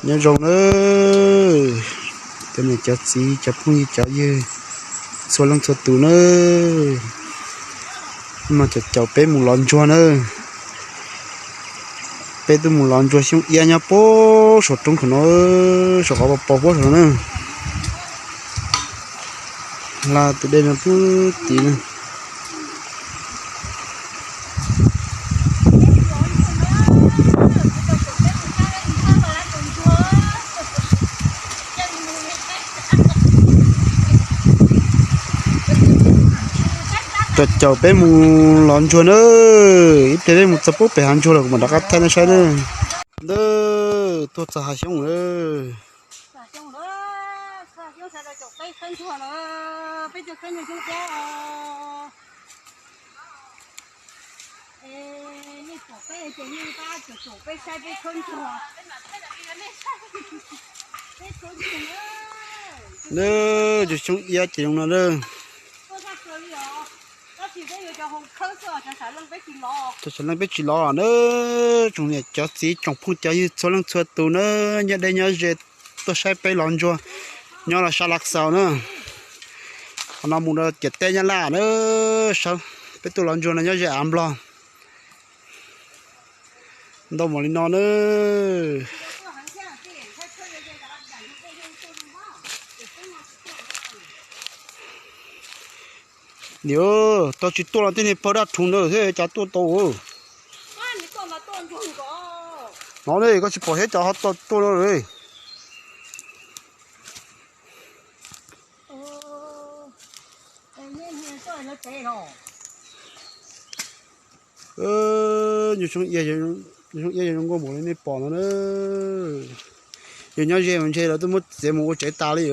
Nyob zoo nawb, cov niam cov txiv cov phooj ywg cov ywg txhua leej txhua tus nawb. Mas caum caum peb mus lov ntsuag nawb. Peb twb mus lov ntsuag xyoob iab nyob puag saum roob khov no, saum qhov pos pos puag saum no na. Hla tus dej no puag tid na. Caum caum peb mus lov ntsuag na, ib pliag peb mus txog puag pem hav ntsuag lawm kuv mam rov qab thaij nej saib na. Ntawd tuaj txog hav xyoob lawm. Ntsuag xyoob iab ces zoo no na. Cov sawv leej peb tsis lov na, tsoom niam cov txiv tsoom phooj cov ywg txhua leej txhua tus na, nyob deb nyob ze tuaj saib peb lov ntsuag nyob rau sab Lav Xaus na. Qhov no mus rau ciam teb Nyab Laj na, sawv peb tuaj lov ntsuag no nyob ze av Nplog. Ntau npaum li no na. Niam, tau tsis tuaj los tej niag pawg daj rhuv ntawd thiab cas tuaj tau. No ne, koj tsis pom thiab cas ho tuaj no. Nyuj xyoob iab zoo nkauj npaum li nej pom no na. Yog nyob ze mas ntshe lawv twb muab txiav mus ua tsev tas li.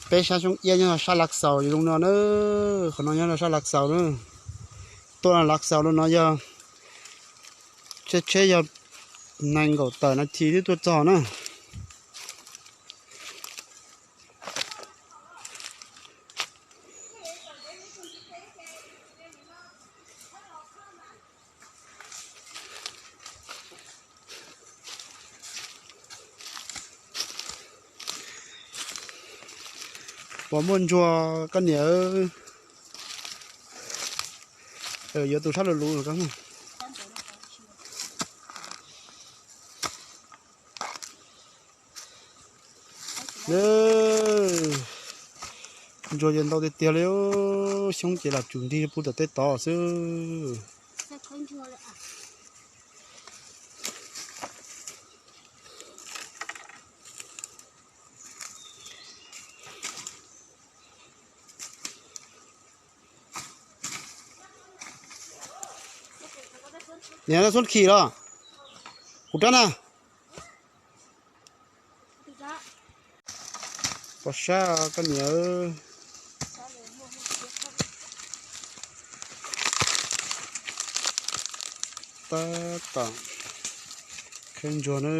Peb sab xyoob iab nyob sab Lav Xaus zoo no na, qhov no nyob rau sab Lav Xaus na. Tuaj Lav Xaus no yog tsheb, tsheb yog nees nkaum tawm nas this twb tuaj txog na. Puas muaj ntsuag koj niam? Yuav tus sab lus lus. Ntsuag ces ntau tiag tiag li, xyoob ces lam tsum nrig pub tom tej tod xwb. Niam, no xub khim los? Kuv rab na. Pom sab koj niam. Tab tom khawb ntsuag na.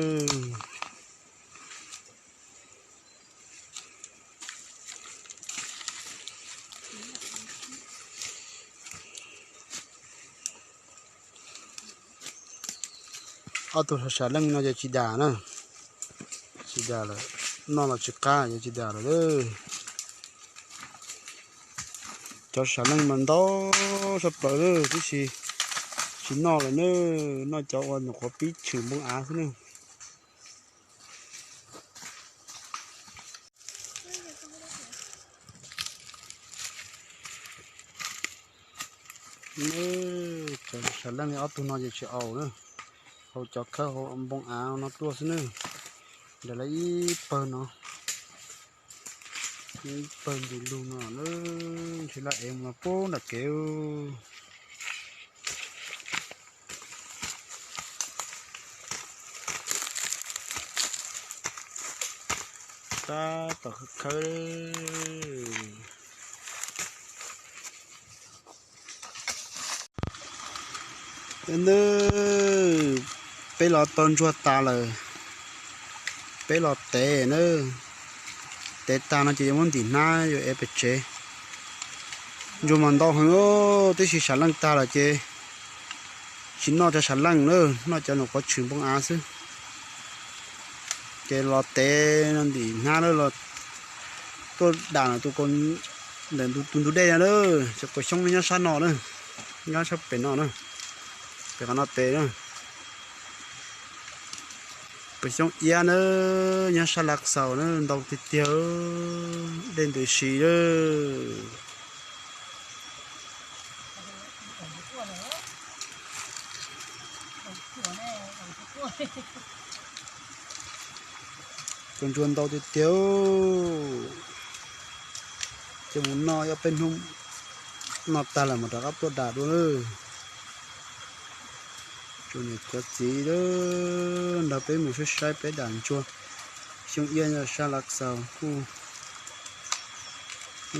Ob tug sam leej no ces tsis das na, tsis das lawm, noj los tsis qab ces tsis das lawm. Cov sam leej mas ntau saj plaws lawm tib si, tsis noj lawm na, noj cov uas nyuam qhuav pib tshwm npoo av xwb na. Cov sam leej ob tug no ces tsis aus na, hau cov khawb hau npoo av no tuaj xwb na. Nram lawv ib pawg no, ib pawg ntws lug no, ntshe laj ev mus no pub nram kev. Tab tom khawb. Peb los tau ntsuag tas lawm, peb los tev na. Tev tag no ces yuav muab ntim hnab yuav ev pem tsev. Ntsuag mas ntau heev, tib si sam leej tag lawm ces tsis noj cov sam leej na, noj cov nyuam qhuav tshwm npoo av xwb. Ces los tev no ntim hnab lawm los tuaj dam ntawm tus ntug dej no lawm, cov kaus xyoob nyob sab no na, nyob sab pem no na, pem qhov no tev na. Kaus xyoob iab na, nyob sab Lav Xaus na, ntau tiag tiag, dej ntws si lawm. Kaus ntsuag ntau tiag tiag. Ces mus noj ib ob peb hnub, noj tag lawm mam rov qab tuaj dam dua lawm. Tsuas niam cov txiv lawm nrog peb mus saib saib peb dam ntsuag. Xyoob iab nyob sab Lav Xaus kuj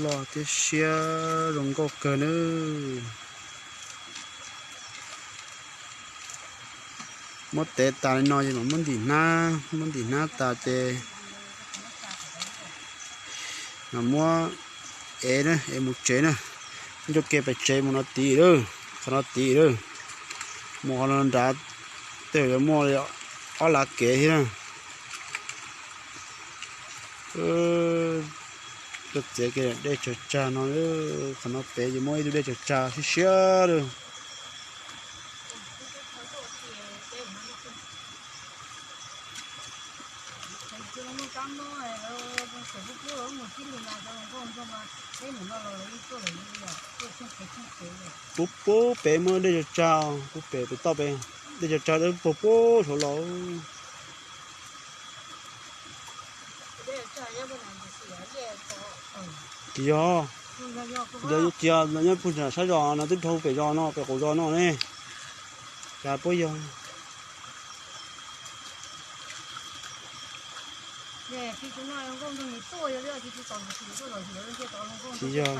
loj thiab siab zoo nkauj kawg nawb. Muab tev tas li no ces mam muab ntim hnab, muab ntim hnab tas ces mam muab ev na, ev mus tsev na. Ncua ke pem tsev mus no tid lawm, qhov no tid lawm. Mus qhov no nrad tej zaum yuav muaj li ob lav kev thiab na. Tuaj txiav kiag dej tsawg tsag no, qhov no pem ces muaj ib tug dej tsawg tsag siab siab lawm. Puag puag pem muaj dej tsawg tsag, puag pem pem toj pem, dej tsawg tsag puag puag saud los. Tsis yog, yog tsis yog nyob puag nram sab zos no twb dhau pem zos no pem qaum zos no ne. Cas puab yog. Tsis yog.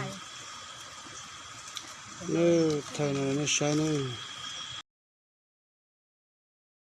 Nws thaij no nej saib nawb.